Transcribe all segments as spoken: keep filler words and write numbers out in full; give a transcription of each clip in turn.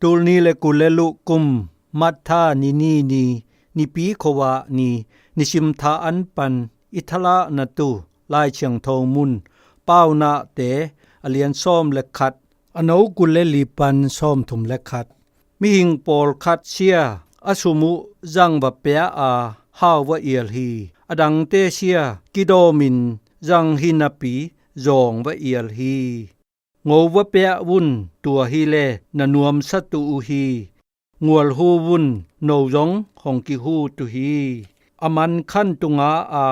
Tul ni le kul le luh kum March tha ni ni ni, Nipi khuavak ni, nisim tha an pan i thalahna tu Lai Thiangtho mun Paunahte a lian sawm le khat, a no kul le li pan sawmthum le khat. Mihing pawlkhat sia a sum uh zang va pia a hau va ial hi. A dangte sia kidawmin zang hi napi zawng va ial hi. Ngo va piah vun, tua hi le na nuamsa tu uh hi. Ngual hu vun, no zong hong kihu tu hi. A man khan tunga a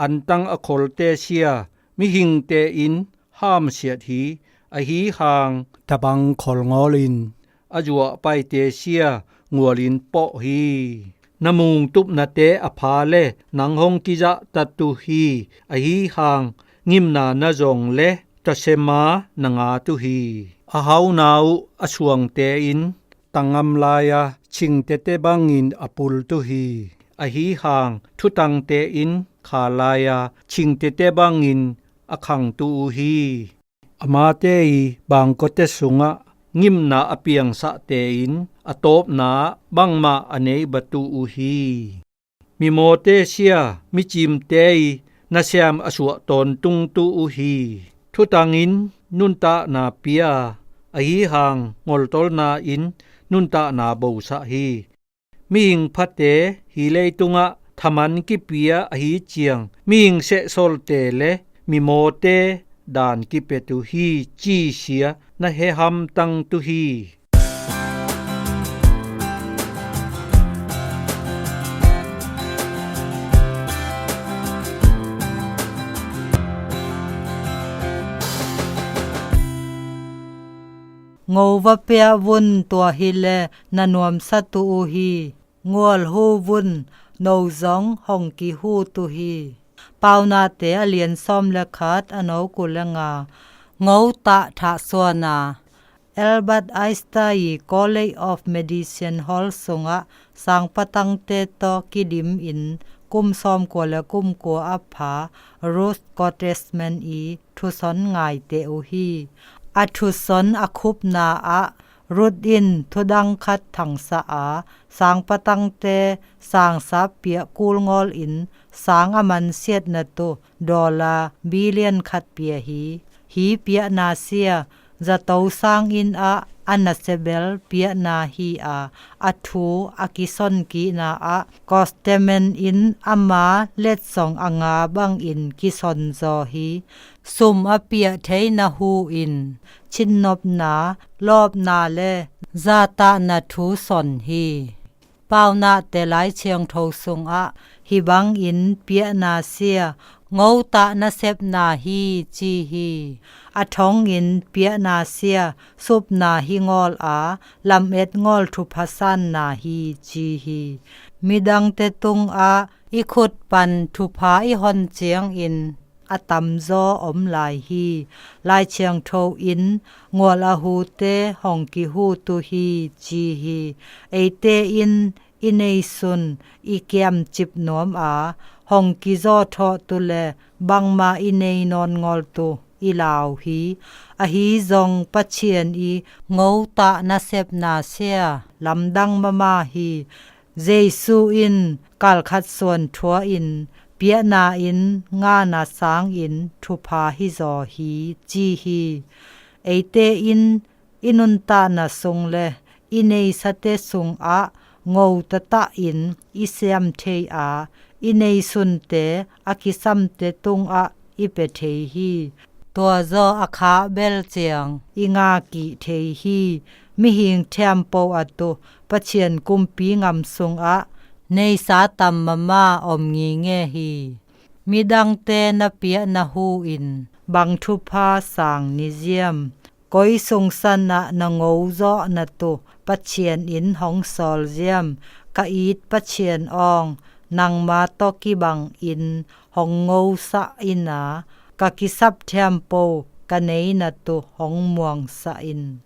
antang a kholte sia mihingte in hamsiat hi. Ahi hang tabang khol ngawlin a zuah paite sia ngualin pawh hi. Na mungtupnate a pha le nang hong kizahtat uh hi. Ahi hang ngimna na zong le tasema na ngat uh hi. A hauna uh a suangte in tangam lai-a chingtete bangin a pultu hi. Ahi hang thutangte in kha lai-a chingtete bangin a khangtu uh hi. Amate i bangkawte sungah ngimna a piangsahte in a tawpna bangmah a nei batu uh hi. Mimawte sia micimte i nasiam a suah tawntungtu uh hi. Thutangin nuntahna pia, ahi hang ngoltolna in nuntahna bosah hi. Mihing phate hi leitungah thaman kipia ahi ciang mihing sehsolte le mimawte dan kipia tu hi, ci sia na he hamtang tu hi. Ngo va piah vun, tua hi le na nuamsa tu uh hi. Ngual hu vun, no zong hong kihu tu hi. Paunahte a lian sawm le khat, a no kul le nga. Ngo tah thahsuana. Albert Einstein i College of Medicine Hall sungah sangpatangte tawh kidimin kum sawmkua le kum kua a pha Ruth Gottesman i thuson ngaite uh hi. A thuson a khupna ah Ruth in thudang khat thangsa a, sangpatangte sangsap piah kul ngawlin sang a mansiatna tu dollar billion khat pia hi. Hi piahna sia zato sanginn ah a nasia bel piahna hi a, a thu a kison kihna ah Gottesman in ama letsong a nga bangin kison zaw hi. Sum a piah theina hu in cinnopna, lawpna le zatahna thu son hi. Paunahte Lai Thiangtho sungah hi bangin piahna sia ngotah nasepna hi ci hi. A thongin piahna sia supna hi ngawl a, lamet ngawl thupha sanna hi ci hi. Midangte tungah i khut pan thupha i hon ciangin a tamzaw om lai hi. Lai Thiangtho in ngual a hute hong kihu tu hi ci hi. Eite in i neisun i kiamcip nuam a, hong kizaw thawh tu le bangmah i nei nawn ngawl tu i lau hi. Ahi zong Pathian i ngotah nasepna sia lamdang mahmah hi. Jesu in kalkhat suan thua in piahna in ngana sangin thupha hi zaw hi ci hi. Eite in i nuntahna sung le i neisate sungah ngo taktakin i siam thei a, i neisunte a kisamte tungah i pia thei hi. Tua zaw a khah bel ciang i ngah kik thei hi. Mihing thiampo a tu Pathian kumpi ngam sungah neisa tam mahmah om nginge hi. Midangte na piah na hu in bang thupha sang ni ziam? Koi sungsan ah na ngo zawhna tu Pathian in hong sawl ziam? Ka it Pathian awng, nangma tawh kibangin hong ngosah in a, ka kisap thiampo ka neina tu hong muangsah in.